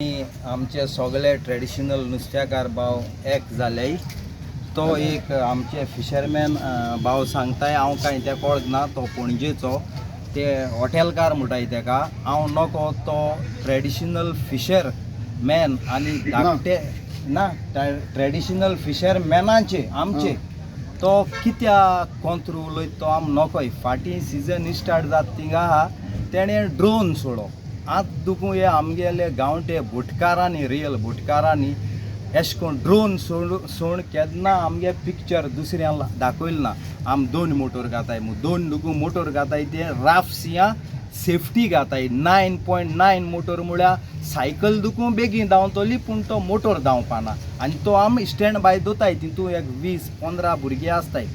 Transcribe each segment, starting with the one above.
आमचे सगळे ट्रेडिशनल नुस्त्याकार भाव एक जाले. तो एक आमचे फिशरमॅन भाव सांगताय, हांव कांय तें कळत ना, तो पणजेचो ते हॉटेलकार म्हणटाय तेका. हांव नको, तो ट्रेडिशनल फिशरमॅन आनी धाकटे ना, ट्रेडिशनल फिशरमॅनाचे आमचे तो कित्याक कोंत्र उलयत तो आम नकोय. फाटीं सिजन स्टार्ट जाता थिंगा आहा, तेणें ड्रोन सोडो. आतां दुखू हे आमगेले गांवटे बोटकारांनी, रियल बोटकारांनी एशें कोन्न ड्रोन सोड सोड केन्ना आमगे पिक्चर दुसऱ्यांक दाखयलें ना. आम दोन मोटोर घाताय मू, दोन दुखू मोटोर घाताय, ते राफ सियां सेफ्टी घाताय. 9.9 मोटोर म्हळ्यार सायकल दुखू बेगीन धांवतली, पूण तो मोटोर धांवपाना. आनी तो आम स्टँड बाय दवरताय, तितू एक 20-15 भुरगीं आसताय,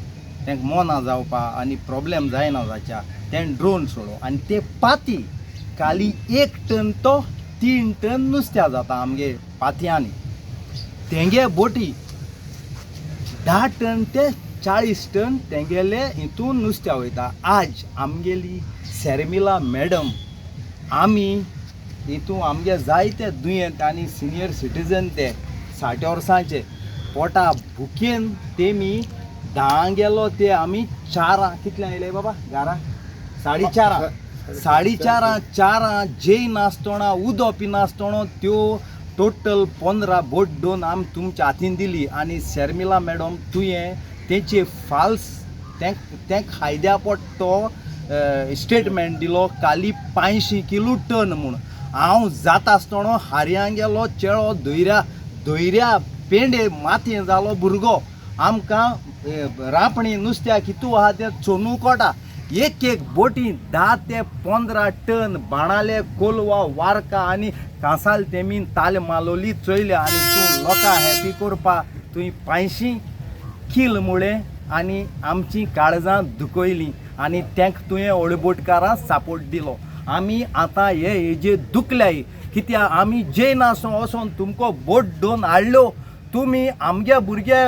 तांकां मोना जावपा आनी प्रॉब्लेम जायना जाच्या. तेणें ड्रोन सोडो आनी ते पाती काली 1 टन तो 3 टन नुस्त्या जाता आमगे पातयांनी. तेंगे बोटी 10 टन ते 40 टन तेंगेले हितून नुस्त्या वयता. आज आमगेली शर्मिला मॅडम, आमी हितून आमगे जायते दुयेंत आनी सिनियर सिटीजन ते 60 वर्सांचे पोटा भुकेन तेमी 10 गेलो ते आमी 4 कितले आयले बाबा घरा, 4:30 4:30 4 जेय नासतना उदक पिनासतना त्यो टोटल 15 बोट दोन आम तुमच्या हातीन दिली. आनी शर्मिला मॅडम, तुवें तेंचे फाल्स तें खायद्या पोट तो स्टेटमेंट दिलो काली 500 किलो टन म्हूण. हांव जाता आसतना हारयां गेलो चेडो धैर्या धैर्या पेंडे माथें जालो भुरगो. आमकां रांपणी नुस्त्या कितू आहा तें चोनू कोटा. एक एक बोटी 10 ते 15 टन बाणाले, कोलवा, वारका आनी कांसाल तेमीन ताल मालोली चोयल्या. आनी तूं लोकां हॅपी करपा तुवें 500 कील मुळे आनी आमची काळजां दुखयलीं आनी तेंक तुवें ओळबोटकारां सपोर्ट दिलो. आमी आतां हे हेजे दुखल्याय कित्याक आमी जेन आसो वचोन तुमकां बोट दोन हाडल्यो, तुमी आमगे भुरगे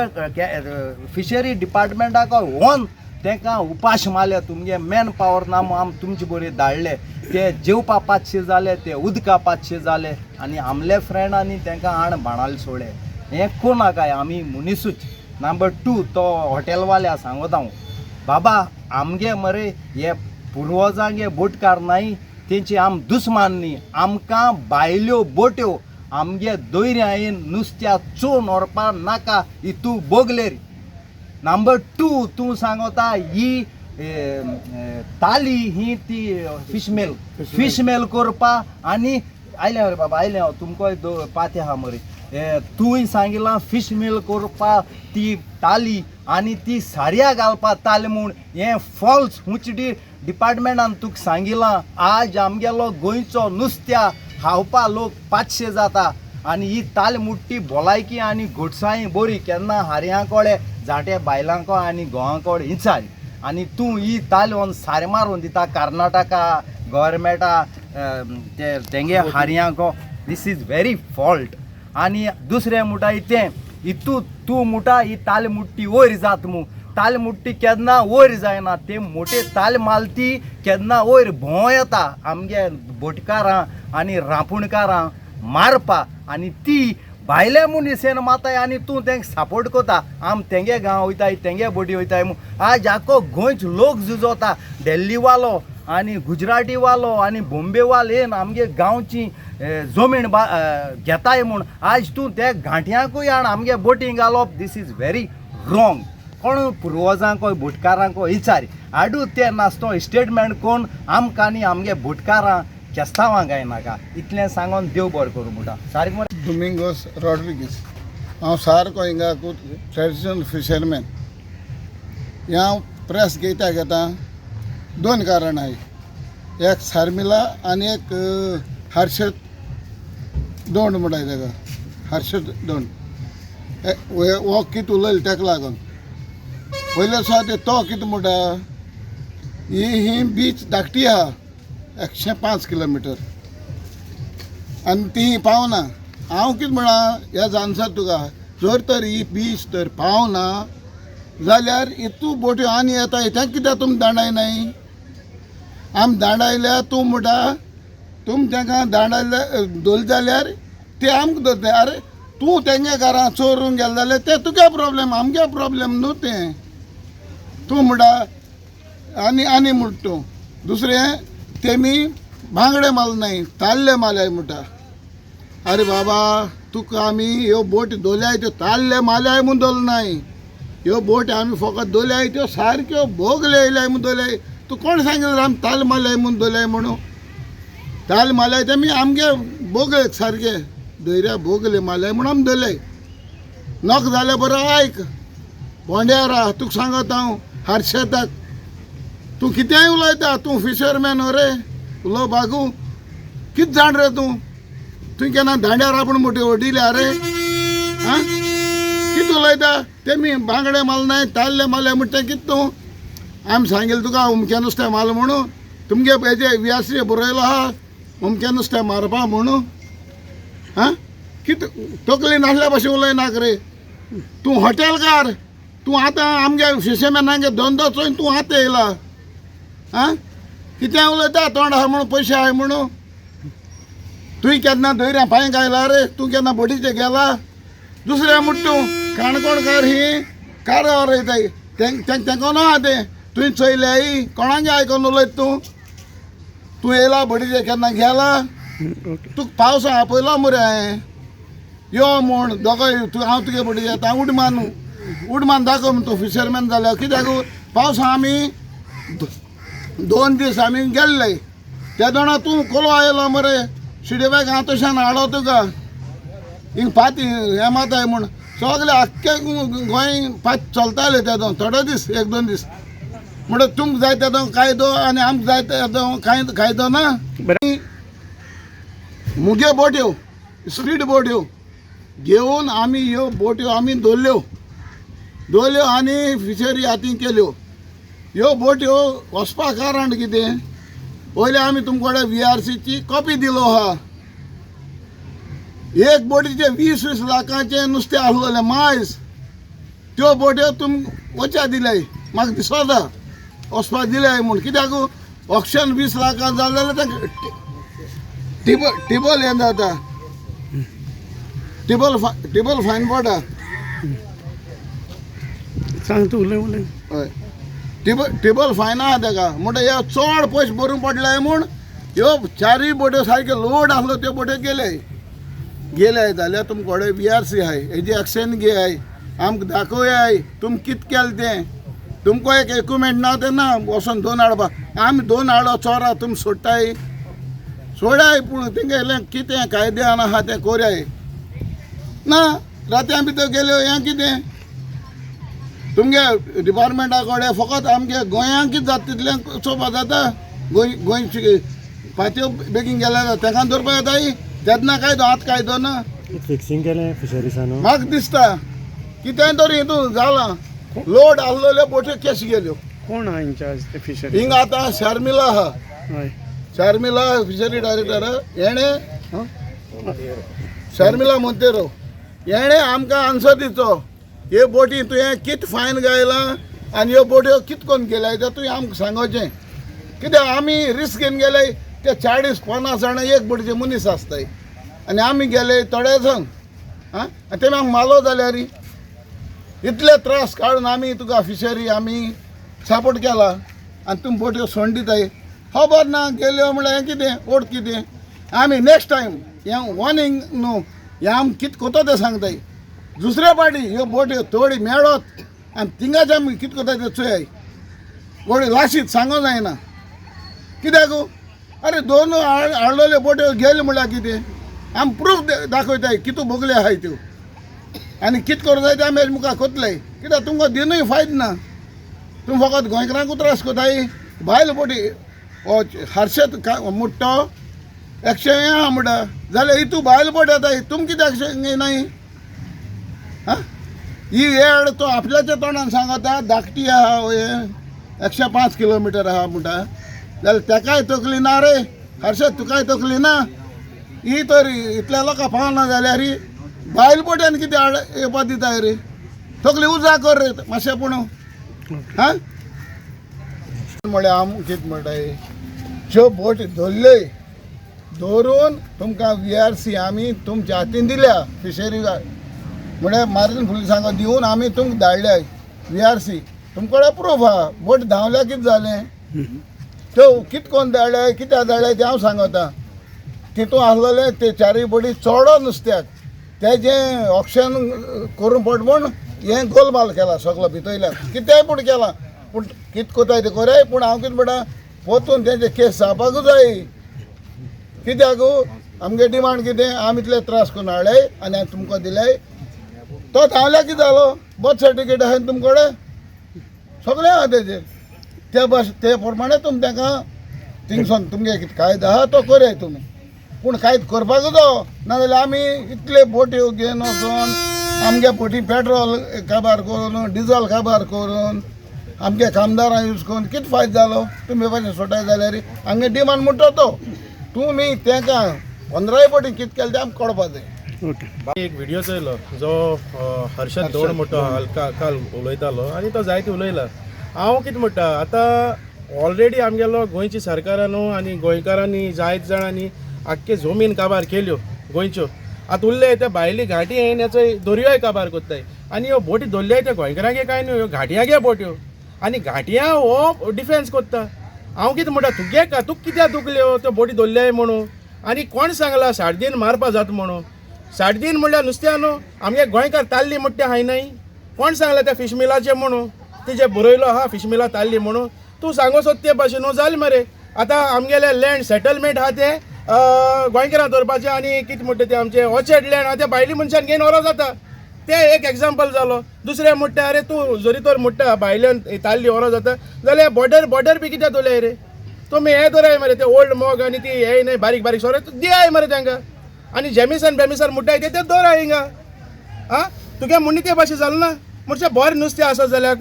फिशरी डिपार्टमेंटाक व्हरोन तेंकां उपाश मारले. तुमगे मॅन पावर ना म्हूण आम तुमचे बरी धाडले, ते जेवपा 500 जाले, ते उदका 500 जाले आनी आमले फ्रेंडांनी तेंकां हाण बाणाल सोडले. हें कोण काय आमी मनिसूच. नंबर 2 तो हॉटेलवाल्या सांगता हांव, बाबा आमगे मरे हे पुर्वजांगे बोटकार नाय, तेंची आम दुस्मान न्ही. आमकां भायल्यो बोट्यो आमगे दोयऱ्या येन नुस्त्या चोवन व्हरपा नाका, हितू बोगलेर. नंबर 2 तूं सांगता ही ताली ही ती फिशमेल फिशमेल करपा. आनी आयलें मरे बाबा, आयलें हांव तुमकां पाती आहा मरे. तुवें सांगिलां फिशमेल करपा ती ताली आनी ती सारया घालपा ताल म्हूण, हें फॉल्स हुंचडी डिपार्टमेंटान तुका सांगिलां. आज आमगेलो गोंयचो नुस्त्या खावपा लोक 500 जाता आनी ही ताल मुट्टी भलायकी आनी गोडसाय बरी केन्ना हारयां कोळे जाण्टे बायलांको आनी गोवांकोडे हिंचारी. आनी तूं ही ताल व्हरून सारें मारून दिता कर्नाटका गोवोरमेंटा ते तेंगे हारयांको, this is very fault. आनी दुसरें म्हणटाय तें हितू तूं म्हणटा ही ताल मुट्टी वयर जात मू, ताल मुट्टी केन्ना वयर जायना, ते मोटे ताल मालती केन्ना वयर भोंव येता आमगे बोटकारां आनी रांपुणकारां मारपा. आनी ती भायले मनीस माताय आनी तूं तेंका सपोर्ट करता. आम तेंगे गांव वयताय, तेंगे बोटी वयताय म्हूण आज आख्खो गोंयच लोक झुजोता. दिल्लीवालो आनी गुजरातीवालो आनी बोम्बेवालो येवन आमगे गांवची जमीन घेताय म्हूण आज तूं ते गांठयांकूय हाड आमगे बोटी घालप, this is very wrong. कोण पुर्वजांको बोटकारांको विचारी हाडू ते नासतो स्टेटमेंट कोण आमकां आनी आमगे बोटकारां केस्तांवां काय नाका. इतलें सांगोन देव बरें करूं म्हणटा सारकें मरे. डोमिंगोस रॉड्रिगीस, हांव सारको हिंगा ट्रेडिशनल फिशरमॅन. हें हांव प्रेस घेयता घेता दोन कारणां आहाय, एक शर्मिला आनी एक हर्षद दोंड म्हणटाय तेका, हर्षद दोंड. हो कितें उलयलो तेका लागून पयले दिसा तो कितें म्हणटा, ही ही बीच धाकटी आहा 105 किलोमिटर आनी ती पावना. हांव कितें म्हणा ह्या जाणसर तुका, जर तर ही बीच तर पावना जाल्यार इतू बोट्यो आनी येता, तें कित्याक तुमी दांडायनाय? आमी दांडायल्या, तूं म्हणटा तुमी तांकां दांडायल्या धरले जाल्यार ते आमकां धरताय. आरे तूं तेंगे घरां चोरून गेले जाल्यार ते तुगे प्रॉब्लेम, आमगे प्रॉब्लेम न्हू तें. तूं म्हणटा आनी आनी म्हणटा तूं दुसरें तेमी बांगडे माल नाय ताल्ले माल्याय म्हणटा. अरे बाबा तुका आमी ह्यो बोट दोल्याय त्यो ताल्ले माल्याय म्हूण दोल नाय, ह्यो बोट आमी फकत दोल्याय त्यो सारक्यो भोगले येयल्याय म्हूण दोल्याय. तूं कोण सांगिल्लें आमी ताल माल्याय म्हूण दोल्याय म्हणून? ताल माल्याय ते आमी आमगे बोगले सारके दर्या भोगले माल्याय म्हूण आमी दोल्याय. नक जाल्यार बरो आयक बोंड्यारा, तुका सांगत हांव हारशेताक तूं कितेंय उलयता, तूं फिशरमॅन रे उलो बागू कितें जाण रे तूं? तुवें केन्ना दांड्यार आपूण मोटी ओडिल्या रे? आं कितें उलयता? तेमी बांगडे माल नाय ताल्ले मारले म्हणटा तें कितें तूं? आमी सांगिल्लें तुका अमकें नुस्तें माल म्हणून, तुमगे हेजे व्यासी बरयलो आहा अमकें नुस्तें मारपा म्हणून. आं कितें तकली नासल्या भशेन उलयनाक रे तूं. हॉटेलकार तूं आतां आमगे फिशरमॅनांगे धंदो चोयन तूं आतां येयला. आं कितें उलयता तोंड आहा म्हणून पयशे आहाय म्हणून? तुवें केन्ना दर्या पांय घायला रे? तूं केन्ना बोटीचेर गेला? दुसरें म्हणटा तूं काणकोणकार ही कारवार वयताय तेंको ना आहा तें तुवें चोयल्याय? कोणागे आयकोन उलयता तूं? तूं येयला बोटीचेर केन्ना गेला? तुका पावसा आपयलो मरे हांवें यो म्हूण दोगांय तूं हांव तुगे बोटीचेर येता उडमान उडमान दाखय म्हूण. तूं फिशरमॅन जाल्यार कित्याक पावसा आमी 2 दीस आमी गेल्ले तेदोणा तूं कोलो आयलो मरे शिडे बाग हांव तशें हाडो तुका हिंग पाती हें माताय म्हूण सगळे आख्खे गोंय पात चलताले तेदो थोडे दीस 1-2 दीस. म्हणटा तुमकां जाय तेदो कायदो आनी आमकां जाय तेदो कांय कायदो ना. मुगे बोट्यो स्पीड बोट्यो घेवन आमी ह्यो बोट्यो आमी दवरल्यो दवरल्यो आनी फिशरी हातीन केल्यो. ह्यो बोट्यो वचपा कारण कितें? पयलीं आमी तुमचे कडेन VRCची कॉपी दिलो आहा. एक बोटीचे 20-20 लाखांचें नुस्तें आसलेलें मायज, त्यो बोट्यो तुम वच्या दिल्याय म्हाका दिसता वचपा दिल्याय म्हूण. कित्याक ऑक्शन 20 लाखां जालें जाल्यार तें टिबल हें जाता, टिबल टिबल फायन पडटा. सांग तूं उलय उलय. हय टिबल फायन आहा तेका. म्हणटा हे चड पयशे भरूंक पडले म्हूण ह्यो चारूय बोट्यो सारक्यो लोड आसलो त्यो बोट्यो गेले गेले जाल्यार तुमचे कडेन VRC आहाय, हेजी एक्शन घेयाय, आमकां दाखोवयाय तुम कितें केलें तें. तुमकां एक इक्विपमेंट ना तें ना वचोन दोन हाडपा. आमी 2 हाडो चोरा तुमी सोडटाय सोडाय, पूण तेंगेलें कितें कायद्यान आहा तें कोरयाय ना. रातयां भितर गेल्यो हें कितें तुमगे डिपार्टमेंटा कडेन फकत आमगे गोंयांक कितें जाता तितलें चोवपा जाता. गोंय गोंयची पातयो बेगीन गेल्यार तेंका दवरपा येताय तेन्ना कायदो आतां कायदो ना. फिक्सिंग केलें फिशरीसान म्हाका दिसता कितेंय तरी हितून जालां. लोड आसलेल्यो बोट्यो केश गेल्यो. कोण आहा इन्चार्ज ते फिशरी? हिंगा आतां शर्मिला आहा, हय शर्मिला फिशरी डायरेक्टर हेणें शर्मिला मोंतेरो हेणें आमकां आन्सर दिचो हे बोटी तुवें कित फायन घायलां आनी ह्यो बोट्यो कित कोन्न गेल्या तें तुवें आमकां सांगोचें. कित्याक आमी रिस्क घेवन गेले ते 40-50 जाणां एक बोटीचे मनीस आसताय आनी आमी गेले थोडे जाण. आं आनी तेमी आमकां मालो जाल्यार इतले त्रास काडून आमी तुका फिशरी आमी सपोर्ट केला आनी तुमी बोट्यो सोडून दिताय. खबर ना गेल्यो म्हणल्यार हें कितें ओट कितें. आमी नेक्स्ट टायम हें वॉर्निंग न्हू हें आमी कितें कोत्ता तें सांगताय. दुसऱ्या पाटी ह्यो बोट्यो थोडी मेळत आनी थिंगाच आमी कितें कोत्ता तें चोयाय. गोडी लाशीत सांगो जायना कित्याक. अरे 2 हाडलेल्यो बोट्यो गेल्यो म्हणल्यार कितें आमी प्रूफ दाखयताय कितू भोगले आहाय त्यो आनी कितें करूं जाय तें आमी हेजे मुखार कोतले. कित्याक तुमकां दिनूय फायद ना. तुमी फकत गोंयकारांकूच त्रास कोताय. बायल बोटी हर्षद मुट्टो 100 आहा म्हणटा जाल्यार हितू बायल बोट येताय तुम कित्याक घेयनाय? आं ही येड तो आपल्याच्या तोंडान सांगता धाकटी आहा हें 105 किलोमिटर आहा म्हणटा जाल्यार तेकाय तकली ना रे हर्षद, तुकाय तकली ना. ही तर इतल्या लोकां पावना जाल्यार बायल बोट्यान कितें हाड येवपा दिताय रे? तकली उजा कर रे मातशें पूण. हां म्हळ्यार आम कितें म्हणटाय ज्यो बोटी धरल्यो दवरून तुमकां VRC आमी तुमच्या हातीन दिल्या फिशरी म्हळ्यार मारीन पुलिसांक दिवन आमी तुमकां धाडल्या VRC. तुमकडे प्रूफ आहा. बोट धांवल्या कितें जालें, त्यो कित कोन्न धाडल्या, कित्याक धाडल्या तें हांव सांगता. तितून आसलेले ते चारूय बोटी चोडो नुस्त्याक तेजें ऑप्शन करूं पड म्हूण हें गोलमाल केला सगलो भितयल्यान कितेंय पूण केलां. पूण कितें कोताय तें कोराय, पूण हांव कितें म्हणटा पोतून तेंचे केस जावपाकूच जाय. कित्याक आमगे डिमांड कितें, आमी इतले त्रास करून हाडले आनी हांवें तुमकां दिले. तो धांवल्या कितें जालो, बर्थ सर्टिफिकेट आहा न्ही तुमकडे, सगळें आहा तेजेर. ते बस ते प्रमाणे तुमी तांकां थिंगसोन तुमगे कितें कायदो आहा तो करया तुमी, पूण कांयच करपाकूच जावो. नाजाल्यार आमी इतले बोट्यो घेवन वचोन आमगे बोटी पेट्रोल काबार करून, डिजल काबार करून, आमगे कामदारां यूज करून कितें फायदो जालो? तुमी भाशेन सोडटाय जाल्यार आमगे डिमांड म्हणटा तो तुमी तांकां 15 बोटी कितें केलें तें आमकां कळपा जाय. ओके. एक व्हिडिओ चोयलो जो हर्षद दोड म्हणटा काल उलयतालो आनी तो जायते उलयला. हांव कितें म्हणटा, आतां ऑलरेडी आमगेलो गोंयची सरकारान न्हू आनी गोंयकारांनी जायते जाणांनी आख्खे जमीन काबार केल्यो गोंयच्यो. आतां उरले ते भायली घांटी येवन हेचो दर्योय काबार कोत्ताय आनी ह्यो बोटी दवरल्याय त्या गोंयकारांगे कांय न्हू, ह्यो घांटयांगे बोट्यो आनी घांटयां हो डिफेन्स कोत्ता. हांव कितें म्हणटा, तुगे तुका कित्याक दुखल्यो त्यो बोटी दवरल्याय म्हणून? आनी कोण सांगला साडदीन मारपा जाता म्हणून? साडदीन म्हणल्यार नुस्त्या न्हू, आमगे गोंयकार ताल्ली म्हणटा ते हाय न्हय. कोण सांगला त्या फिश मिलाचें म्हणून? तिजे बरयलो आहा फिश मिला ताल्ली म्हणून. तूं सांगो सोद ते भाशेन न्हू जालें मरे. आतां आमगेलें लँड सेटलमेंट आहा तें गोंयकारां दवरपाचें आनी कितें म्हणटा तें आमचें ऑर्चर्ड लँड आहा तें भायली मनशान घेवन व्हरो जाता. तें एक एग्जाम्पल जालो. दुसरें म्हणटा, अरे तूं जरी तर म्हणटा भायल्यान ताल्ली व्हरो जाता जाल्यार बॉर्डर बी कित्याक दवरल्याय रे तुमी? हें दवराय मरे ते ओल्ड मोग आनी ती हे न्हय बारीक बारीक सोरे दियाय मरे तांकां. आनी जेमिसन बेमिसन म्हणटाय ते दवराय हिंगा. आं तुगे म्हणणी ते भाशेन जालें ना. म्हणजे बरें नुस्तें आसत जाल्यार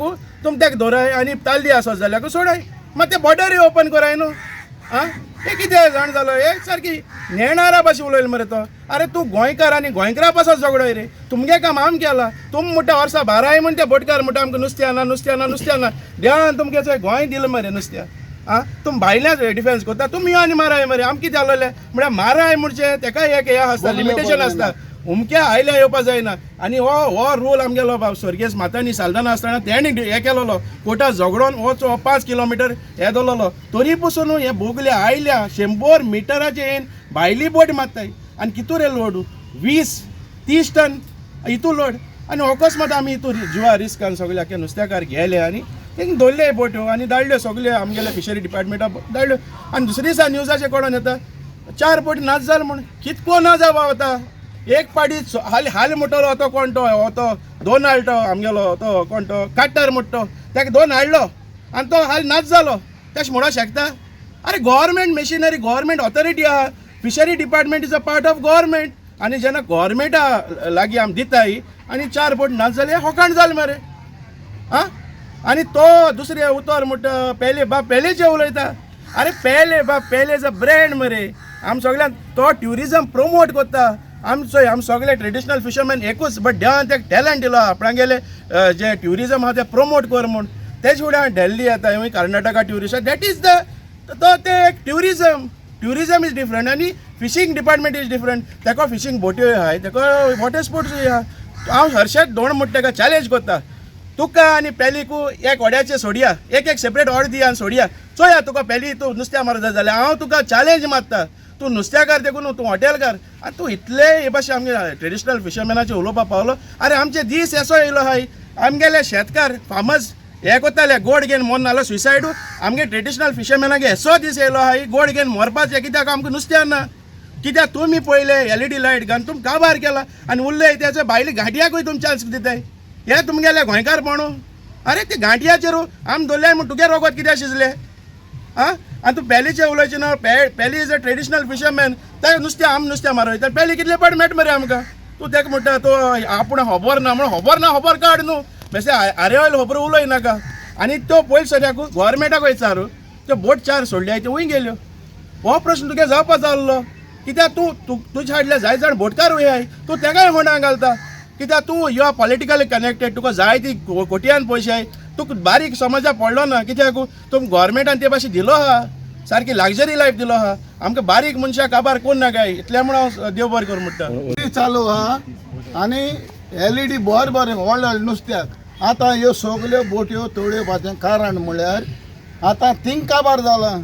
तुमी ताका दवराय आनी ताल्ली आसत जाल्यार सोडाय, मात ते बॉर्डरूय ओपन कराय न्हू. आं हें कितें जाण जालो, हे सारकी नेणारा भाशेन उलयलो मरे तो. अरे तूं गोंयकार आनी गोंयकारा पासत झगडोय रे, तुमगे काम आम केलां. तुम म्हणटा वर्सां बाराय म्हण ते बोटकार म्हणटा आमकां नुस्तें ना नुस्तें ना नुस्तें ना. देवान तुमगे चोय गोंय दिलां मरे नुस्त्या. आं तुमी भायल्यान डिफेन्स करता, तुमी यो आनी माराय मरे. आम कितें जालोलें म्हळ्यार माराय म्हणचे तेका एक हें आसता, लिमिटेशन आसता, उमक्या आयल्या येवपा जायना. आनी हो रूल आमगेलो बाब स्वर्गेस्त मातानी साल्दाना आसतना तेणी हें केलोलो, कोर्टा झगडोन हो 5 किलोमिटर हें दवरलोलो. तरी पसून हे बोगले आयल्या 100 मिटराचे येवन भायली बोट मारताय. आनी कितू रे लोड, 20-30 टन हितू लोड. आनी अकस्मात आमी हितू जिवा रिस्कान सगळे आख्खे नुस्त्याकार गेले आनी तेंकां दवरले बोट्यो आनी धाडल्यो सगळे आमगेले फिशरी डिपार्टमेंटा धाडल्यो. आनी दुसरे दिसा न्यूजाचेर कळोन येता 4 बोटी नाच जाल म्हूण. कितको ना जावपा वता एक पाटी हाल हाल म्हणटलो तो कोण तो हो तो दोन हाडलो आमगेलो तो कोण तो काट्टर म्हणटो ताका 2 हाडलो आनी तो हाल नाच जालो. तशें म्हणोंक शकता? अरे गव्हर्मेंट मेशिनरी, गव्हर्मेंट ऑथॉरिटी आहा. Fishery department is a part of government. आनी जेन्ना गव्हर्मेंटा लागीं आमी दिताय आनी 4 बोट नाच जाले होकाण जालें मरे. आं आनी तो दुसरें उतर म्हणटा पेले बाब पेलेचें उलयता. अरे पेले बाब पेले is a brand मरे. आम सगळ्यांक तो ट्युरिजम प्रोमोट करता. आमचो आम सगळे ट्रेडिशनल फिशरमॅन एकूच, बट देवान तेका टॅलंट दिलो आपणागेले जे ट्युरिजम आहा तें प्रोमोट कर म्हूण. तेज फुडें दिल्ली येता Karnataka tourist, that is the तो ते एक ट्युरिजम, ट्युरिजम is different आनी फिशींग डिपार्टमेंट is different. तेका फिशींग बोट्योय आहाय, तेका वॉटर स्पोर्ट्सूय आहा. हांव हर्षद दोण म्हणटा तेका चॅलेंज करता, तुका आनी पेलीकू एक वड्याचें सोडया, एक एक सेपरेट ऑर्डर दिया आनी सोडया, चोया तुका पेली तूं नुस्त्या मारता जाल्यार हांव तुका चॅलेंज मारता. तूं नुस्त्याकार देखून तूं हॉटेलकार आनी तूं इतले हे भाशेन आमगे ट्रेडिशनल फिशरमॅनाचेर उलोवपाक पावलो. अरे आमचे दीस येसो येयलो आहाय, आमगेले शेतकार फार्मर्स हे कोत्ताले गोड घेवन मोर नाल्यार सुसायडू. आमगे ट्रेडिशनल फिशरमॅनाक येसो दीस येयलो आहाय गोड घेवन मरपाचें, कित्याक आमकां नुस्त्या ना. कित्याक तुमी पयले LED light घालून तुमी काबार केला आनी उरले तेचे भायले घांटयाकूय तुमी चान्स दिताय. हे तुमगेले गोंयकारपण. अरे ते घांटयाचेर आमी दवरल्याय म्हूण तुगे रोगत कित्याक शिजलें? आं आनी तूं पेलीचें उलयचें ना. पेली is a traditional fisherman, ते नुस्तें आमी नुस्तें मारयता. पेली कितले पाट मेळटा मरे आमकां. तूं तेका म्हणटा तो आपूण खबर ना म्हणून, खबर ना खबर काड न्हू, बेश्टे आरे oil खबर उलय नाका. आनी त्यो पयलीं सद्याक गोवोरमेंटाक विचारू त्यो बोट 4 सोडल्या त्यो वंय गेल्यो. हो प्रश्न तुगे जावपा जाल्लो. कित्याक तूं तुज्या हाडले जाय जाण बोटकार वय, तूं तेकाय होणाक घालता. कित्याक तूं you are politically connected, तुका जाय ती कोट्यान पयशे, तुका बारीक समाजा पडलो ना. कित्याक तुम गोवोरमेंटान ते भाशेन दिलो आहा, सारकी लग्जरी लायफ दिलो आहा. आमकां बारीक मनशां काबार कोण नाकाय इतलें म्हूण हांव देव बरें करूं म्हणटा. चालू आहा आनी एलईडी बरें बरें व्हड व्हड नुस्त्याक. आतां ह्यो सगल्यो बोट्यो तोडयोपाचें कारण म्हळ्यार आतां थिंग काबार जालां.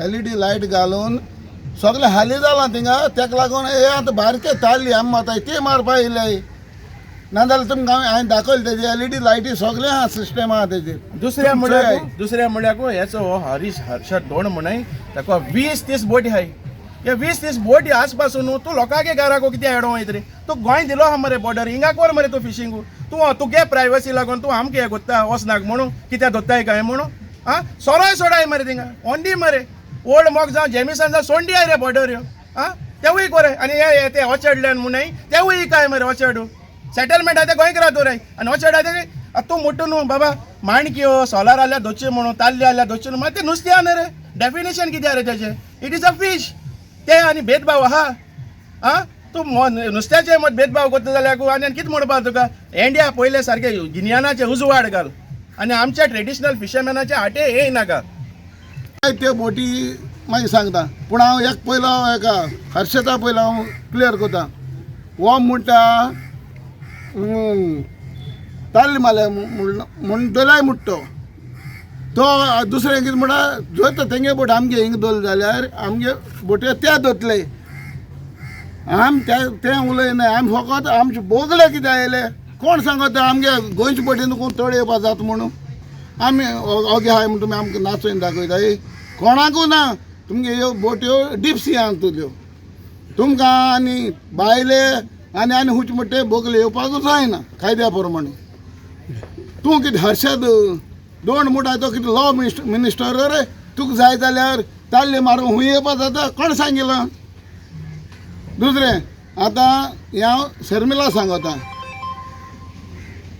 एलईडी लायट घालून सगळें हाली जालां थिंगा, तेका लागून हे आतां बारके ताल्ली आमी मारताय ती मारपा येयले. नाजाल्यार तुमकां हांवें दाखयलें तेजी एलईडी लायटी सगळें आहा, सिस्टम आहा तेजेर. दुसऱ्या म्हळ्यार, दुसऱ्या म्हळ्यार हेचो हो हरीश हर्षद दोण म्हणय ताका 20-30 बोटी आहाय. हे 20-30 बोटी आसपासून न्हू तूं लोकांके घराको कितें हेडो वयत रे? तूं गोंय दिलो आहा मरे बॉर्डर, हिंगा कोर मरे तूं फिशींग. तूं तुगे प्रायवसी लागून तूं आमकां हें कोत्ता वचनाक म्हणून कित्याक धोत्ताय काय म्हणून? आं, सोरोय सोडाय मरे थिंगा ओंडी मरे, ओल्ड मोग जावं जेमिसन जावं सोंडी I रे बॉर्डर ह्यो. आं, तेवूय कोरे. आनी हे ते ऑचर्डल्यान म्हणून तेवूय काय मरे ऑचर्ड सेटलमेंट आहा ते गोंयकारा दवराय आनी ऑचर्ड आहा ते तूं मोटू न्हू बाबा. माणक्यो सोलार आल्यार धरच्यो म्हणून, ताल्ले आल्यार धरच्यो न्हू, मागीर ते नुस्तें आहा न्हू रे. डेफिनेशन कितें रे तेजें? It is a fish. ते आनी भेदभाव आहा. आं, तूं नुस्त्याचें मत भेदभाव करता जाल्यार आनी कितें म्हणपा तुका? इंडिया पयले सारकें गिन्यानाचें उजवाड घाल आनी आमच्या ट्रेडिशनल फिशरमॅनाचे हाटे येयनाका. त्यो बोटी मागीर सांगता, पूण हांव एक पयलो एका हर्षदा पयलो हांव क्लियर करता. हो म्हणटा ताल्ले मारले म्हूण दोलाय म्हणटा तो, दुसरें कितें म्हणटा, जर तर तेंगे बोट आमगे हिंगा दवरले जाल्यार आमगे बोटयो ते धरतले. आम तें उलयना, आमी फकत आमचे बोगले कितें आयले कोण सांगता आमगे गोंयचे बोटीन कोण तोड येवपा जाता म्हणून? आमी ओगे आहाय म्हूण तुमी आमकां नाचोवन दाखयताय? कोणाकू ना. तुमगे ह्यो बोट्यो डिप्सी आहा तुज्यो, तुमकां आनी बायले आनी आनी हुच म्हणटे बोगले येवपाकूच जायना कायद्या प्रमाणे. तूं कितें हर्षद दोन म्हणटा तो कितें लॉ मिनिस्टर रे? तुका जाय जाल्यार ताल्ले मारून हुंय येवपा जाता? कोण सांगिलां? दुसरें आतां हें हांव शर्मिला सांगता.